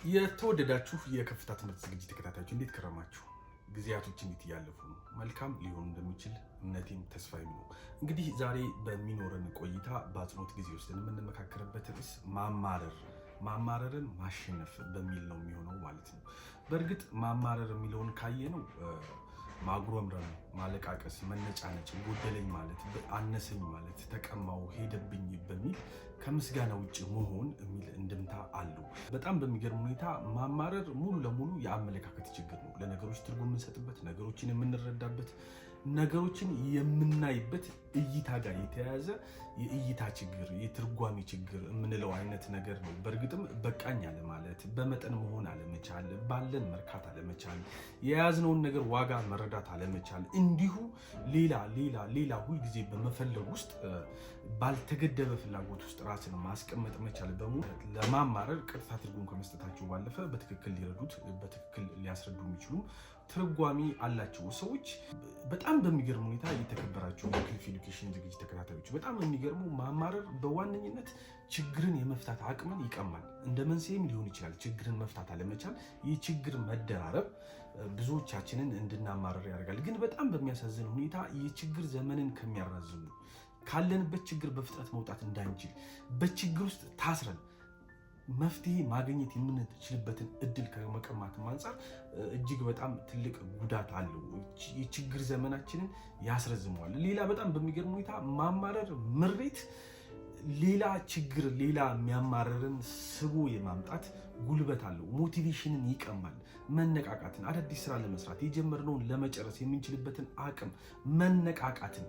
የተወደዳችሁ የከፍታ ትምህርት ዝግጅት ተከታታዮች እንዴት ከረማችሁ? ጊዜያቶች እንዴት እያለፉ ነው? መልካም ሊሆን እንደሚችል እምነቴም ተስፋዬም ነው። እንግዲህ ዛሬ በሚኖረን ቆይታ በአጽንኦት ጊዜ ውስጥ የምንመካከርበት ርዕስ ማማረር፣ ማማረርን ማሸነፍ በሚል ነው የሚሆነው ማለት ነው። በእርግጥ ማማረር የሚለውን ካየነው ማጉረምረም፣ ማለቃቀስ፣ መነጫነጭ፣ ጎደለኝ ማለት፣ አነሰኝ ማለት፣ ተቀማው፣ ሄደብኝ በሚል ከምስጋና ውጭ መሆን የሚል እንድምታ አለው። በጣም በሚገርም ሁኔታ ማማረር ሙሉ ለሙሉ የአመለካከት ችግር ነው። ለነገሮች ትርጉም የምንሰጥበት፣ ነገሮችን የምንረዳበት፣ ነገሮችን የምናይበት እይታ ጋር የተያያዘ የእይታ ችግር፣ የትርጓሜ ችግር የምንለው አይነት ነገር ነው። በእርግጥም በቃኝ አለማለት፣ በመጠን መሆን አለመቻል፣ ባለን መርካት አለመቻል፣ የያዝነውን ነገር ዋጋ መረዳት አለመቻል፣ እንዲሁ ሌላ ሌላ ሌላ ሁልጊዜ በመፈለግ ውስጥ ባልተገደበ ፍላጎት ውስጥ ራስን ማስቀመጥ መቻል በሙሉ ለማማረር ቀጥታ ትርጉም ከመስጠታቸው ባለፈ በትክክል ሊረዱት በትክክል ሊያስረዱ የሚችሉ ትርጓሜ አላቸው። ሰዎች በጣም በሚገርም ሁኔታ የተከበራቸው የክሊፍ Education ዝግጅት ተከታታዮች፣ በጣም የሚገርሙ ማማረር በዋነኝነት ችግርን የመፍታት አቅምን ይቀማል። እንደ መንስኤም ሊሆን ይችላል። ችግርን መፍታት አለመቻል፣ የችግር መደራረብ ብዙዎቻችንን እንድናማረር ያደርጋል። ግን በጣም በሚያሳዝን ሁኔታ የችግር ዘመንን ከሚያራዝሙ፣ ካለንበት ችግር በፍጥነት መውጣት እንዳንችል በችግር ውስጥ ታስረን መፍትሄ ማግኘት የምንችልበትን እድል ከመቀማትም አንጻር እጅግ በጣም ትልቅ ጉዳት አለው። የችግር ዘመናችንን ያስረዝመዋል። ሌላ በጣም በሚገርም ሁኔታ ማማረር፣ ምሬት ሌላ ችግር፣ ሌላ የሚያማርርን ስቦ የማምጣት ጉልበት አለው። Motivation ን ይቀማል። መነቃቃትን፣ አዳዲስ ስራ ለመስራት፣ የጀመርነውን ለመጨረስ የምንችልበትን አቅም፣ መነቃቃትን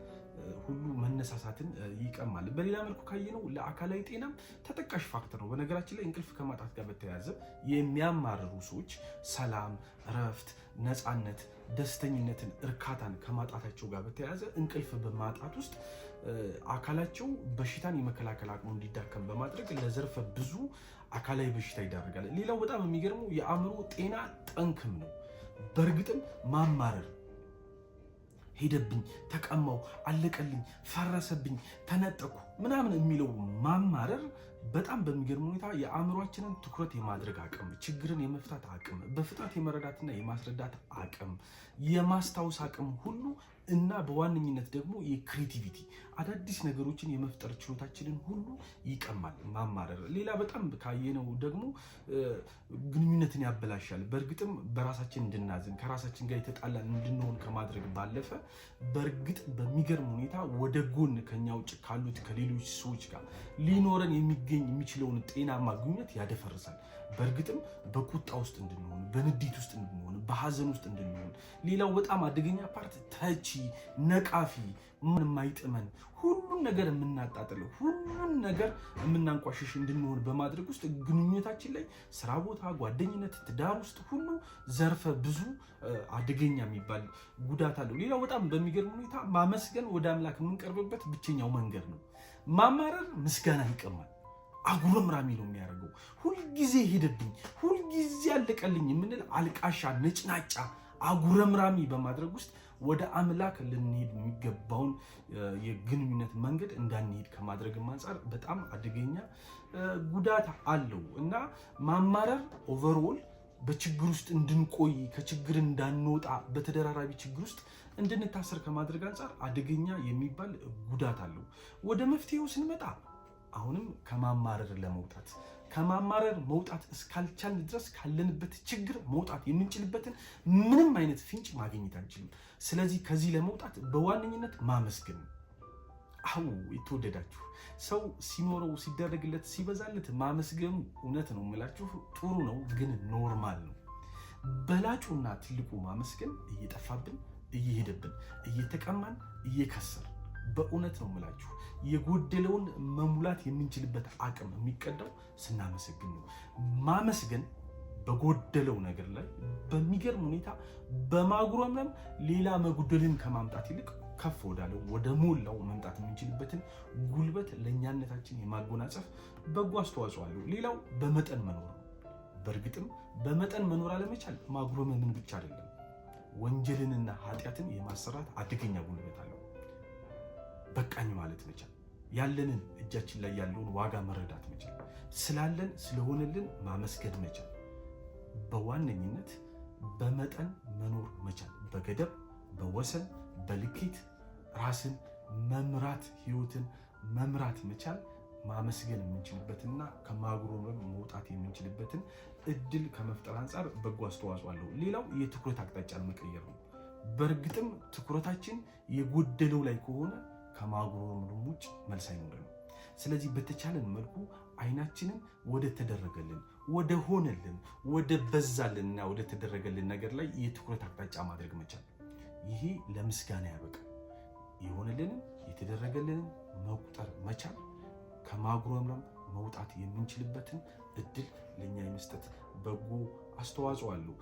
ሁሉ፣ መነሳሳትን ይቀማል። በሌላ መልኩ ካየነው ለአካላዊ ጤናም ተጠቃሽ factor ነው። በነገራችን ላይ እንቅልፍ ከማጣት ጋር በተያያዘ የሚያማርሩ ሰዎች ሰላም፣ እረፍት፣ ነፃነት፣ ደስተኝነትን፣ እርካታን ከማጣታቸው ጋር በተያያዘ እንቅልፍ በማጣት ውስጥ አካላቸው በሽታን የመከላከል አቅሙ እንዲዳከም በማድረግ ለዘርፈ ብዙ አካላዊ በሽታ ይዳርጋል። ሌላው በጣም የሚገርመው የአእምሮ ጤና ጠንክም ነው። በእርግጥም ማማረር፣ ሄደብኝ፣ ተቀማው፣ አለቀልኝ፣ ፈረሰብኝ፣ ተነጠኩ ምናምን የሚለው ማማረር በጣም በሚገርም ሁኔታ የአእምሯችንን ትኩረት የማድረግ አቅም፣ ችግርን የመፍታት አቅም፣ በፍጥነት የመረዳትና የማስረዳት አቅም፣ የማስታወስ አቅም ሁሉ እና በዋነኝነት ደግሞ የ creativity፣ አዳዲስ ነገሮችን የመፍጠር ችሎታችንን ሁሉ ይቀማል ማማረር። ሌላ በጣም ካየነው ደግሞ ግንኙነትን ያበላሻል። በእርግጥም በራሳችን እንድናዝን፣ ከራሳችን ጋር የተጣላን እንድንሆን ከማድረግ ባለፈ በእርግጥ በሚገርም ሁኔታ ወደ ጎን ከኛ ውጭ ካሉት ከሌሎች ሰዎች ጋር ሊኖረን የሚገኝ የሚችለውን ጤናማ ግንኙነት ያደፈርሳል። በእርግጥም በቁጣ ውስጥ እንድንሆን፣ በንዴት ውስጥ እንድንሆን፣ በሀዘን ውስጥ እንድንሆን፣ ሌላው በጣም አደገኛ part ተቺ፣ ነቃፊ፣ የማይጥመን፣ ሁሉን ነገር የምናጣጥል፣ ሁሉን ነገር የምናንቋሽሽ እንድንሆን በማድረግ ውስጥ ግንኙነታችን ላይ፣ ስራ ቦታ፣ ጓደኝነት፣ ትዳር ውስጥ ሁሉ ዘርፈ ብዙ አደገኛ የሚባል ጉዳት አለው። ሌላው በጣም በሚገርም ሁኔታ ማመስገን ወደ አምላክ የምንቀርብበት ብቸኛው መንገድ ነው። ማማረር ምስጋና ይቀማል። አጉረምራሚ ነው የሚያደርገው። ሁልጊዜ ሄደብኝ፣ ሁልጊዜ አለቀልኝ የምንል አልቃሻ፣ ነጭናጫ፣ አጉረምራሚ በማድረግ ውስጥ ወደ አምላክ ልንሄድ የሚገባውን የግንኙነት መንገድ እንዳንሄድ ከማድረግም አንጻር በጣም አደገኛ ጉዳት አለው እና ማማረር overall በችግር ውስጥ እንድንቆይ፣ ከችግር እንዳንወጣ፣ በተደራራቢ ችግር ውስጥ እንድንታሰር ከማድረግ አንጻር አደገኛ የሚባል ጉዳት አለው። ወደ መፍትሄው ስንመጣ አሁንም ከማማረር ለመውጣት፣ ከማማረር መውጣት እስካልቻልን ድረስ ካለንበት ችግር መውጣት የምንችልበትን ምንም አይነት ፍንጭ ማግኘት አንችልም። ስለዚህ ከዚህ ለመውጣት በዋነኝነት ማመስገን ነው። አዎ፣ የተወደዳችሁ፣ ሰው ሲኖረው፣ ሲደረግለት፣ ሲበዛለት ማመስገኑ እውነት ነው የምላችሁ ጥሩ ነው፣ ግን normal ነው። በላጩና ትልቁ ማመስገን እየጠፋብን፣ እየሄደብን፣ እየተቀማን፣ እየከሰር፣ በእውነት ነው የምላችሁ የጎደለውን መሙላት የምንችልበት አቅም የሚቀዳው ስናመሰግን ነው። ማመስገን በጎደለው ነገር ላይ በሚገርም ሁኔታ በማጉረምረም ሌላ መጉደልን ከማምጣት ይልቅ ከፍ ወዳለው፣ ወደ ሞላው መምጣት የምንችልበትን ጉልበት ለእኛነታችን የማጎናጸፍ በጎ አስተዋጽኦ አለው። ሌላው በመጠን መኖር ነው። በእርግጥም በመጠን መኖር አለመቻል ማጉረምረምን ብቻ አይደለም፣ ወንጀልንና ኃጢአትን የማሰራት አደገኛ ጉልበት አለው። በቃኝ ማለት መቻል፣ ያለንን፣ እጃችን ላይ ያለውን ዋጋ መረዳት መቻል፣ ስላለን ስለሆነልን ማመስገን መቻል። በዋነኝነት በመጠን መኖር መቻል፣ በገደብ፣ በወሰን፣ በልኬት ራስን መምራት፣ ህይወትን መምራት መቻል ማመስገን የምንችልበትና ከማጉረምረም መውጣት የምንችልበትን እድል ከመፍጠር አንጻር በጎ አስተዋጽኦ አለው። ሌላው የትኩረት አቅጣጫን መቀየር ነው። በእርግጥም ትኩረታችን የጎደለው ላይ ከሆነ ከማጉረምረም ውጭ መልስ አይኖረንም። ስለዚህ በተቻለን መልኩ አይናችንን ወደ ተደረገልን፣ ወደ ሆነልን፣ ወደ በዛልንና ወደ ተደረገልን ነገር ላይ የትኩረት አቅጣጫ ማድረግ መቻል፣ ይሄ ለምስጋና ያበቃል። የሆነልንን የተደረገልንን መቁጠር መቻል ከማጉረምረም መውጣት የምንችልበትን እድል ለእኛ የመስጠት በጎ አስተዋጽኦ አለው።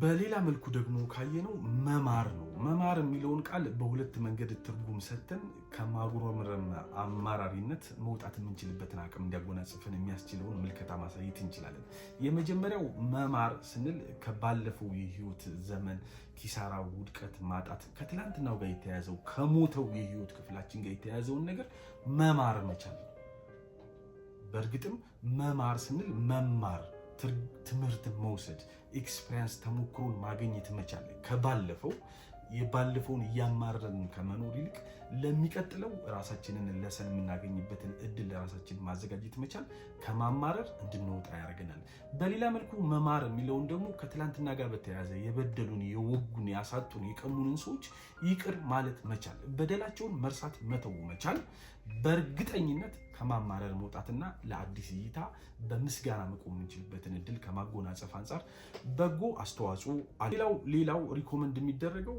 በሌላ መልኩ ደግሞ ካየነው መማር ነው። መማር የሚለውን ቃል በሁለት መንገድ ትርጉም ሰጥተን ከማጉረምረም አማራሪነት መውጣት የምንችልበትን አቅም እንዲያጎናጽፈን የሚያስችለውን ምልከታ ማሳየት እንችላለን። የመጀመሪያው መማር ስንል ከባለፈው የህይወት ዘመን ኪሳራ፣ ውድቀት፣ ማጣት ከትላንትናው ጋር የተያያዘው፣ ከሞተው የህይወት ክፍላችን ጋር የተያያዘውን ነገር መማር መቻል። በእርግጥም መማር ስንል መማር፣ ትምህርት መውሰድ፣ experience ተሞክሮን ማግኘት መቻል፣ ከባለፈው የባለፈውን እያማረርን ከመኖር ይልቅ ለሚቀጥለው ራሳችንን lesson የምናገኝበትን እድል ለራሳችን ማዘጋጀት መቻል ከማማረር እንድንወጣ ያደርገናል። በሌላ መልኩ መማር የሚለውን ደግሞ ከትላንትና ጋር በተያያዘ የበደሉን፣ የወጉን፣ ያሳጡን፣ የቀሙንን ሰዎች ይቅር ማለት መቻል፣ በደላቸውን መርሳት መተው መቻል በእርግጠኝነት ከማማረር መውጣትና ለአዲስ እይታ በምስጋና መቆም የምንችልበትን እድል ከማጎናጸፍ አንጻር በጎ አስተዋጽኦ። ሌላው recommend የሚደረገው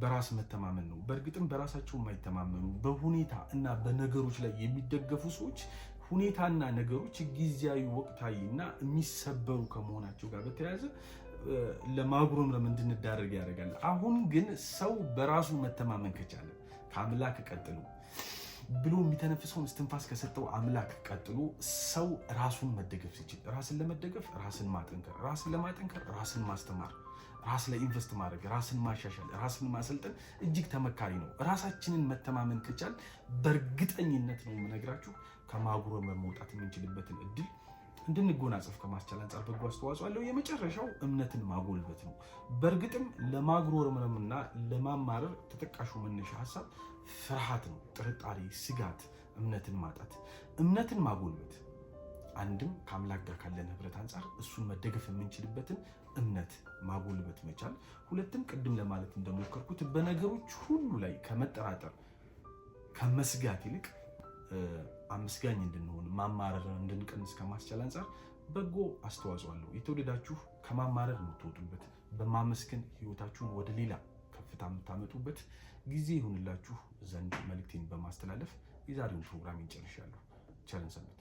በራስ መተማመን ነው። በእርግጥም በራሳቸው የማይተማመኑ፣ በሁኔታ እና በነገሮች ላይ የሚደገፉ ሰዎች ሁኔታና ነገሮች ጊዜያዊ፣ ወቅታዊ እና የሚሰበሩ ከመሆናቸው ጋር በተያያዘ ለማጉረምረም እንድንዳረግ ያደርጋል። አሁን ግን ሰው በራሱ መተማመን ከቻለ፣ ከአምላክ ቀጥሎ ብሎ የሚተነፍሰውን እስትንፋስ ከሰጠው አምላክ ቀጥሎ ሰው ራሱን መደገፍ ሲችል፣ ራስን ለመደገፍ ራስን ማጠንከር፣ ራስን ለማጠንከር ራስን ማስተማር፣ ራስ ላይ invest ማድረግ፣ ራስን ማሻሻል፣ ራስን ማሰልጠን እጅግ ተመካሪ ነው። ራሳችንን መተማመን ከቻል በእርግጠኝነት ነው የምነግራችሁ ከማጉረምረም መውጣት የምንችልበትን እድል እንድንጎናጸፍ ከማስቻል አንጻር በጎ አስተዋጽኦ አለው። የመጨረሻው እምነትን ማጎልበት ነው። በእርግጥም ለማጉረምረምና ለማማረር ተጠቃሹ መነሻ ሀሳብ ፍርሃት ነው። ጥርጣሬ፣ ስጋት፣ እምነትን ማጣት። እምነትን ማጎልበት አንድም ከአምላክ ጋር ካለን ህብረት አንጻር እሱን መደገፍ የምንችልበትን እምነት ማጎልበት መቻል፣ ሁለትም ቅድም ለማለት እንደሞከርኩት በነገሮች ሁሉ ላይ ከመጠራጠር፣ ከመስጋት ይልቅ አመስጋኝ እንድንሆን፣ ማማረርን እንድንቀንስ ከማስቻል አንጻር በጎ አስተዋጽኦ አለው። የተወደዳችሁ፣ ከማማረር የምትወጡበት፣ በማመስገን ህይወታችሁን ወደ ሌላ ከፍታ የምታመጡበት ጊዜ ይሁንላችሁ ዘንድ መልእክቴን በማስተላለፍ የዛሬውን ፕሮግራም እንጨርሻለሁ። ቸርን ሰንብት።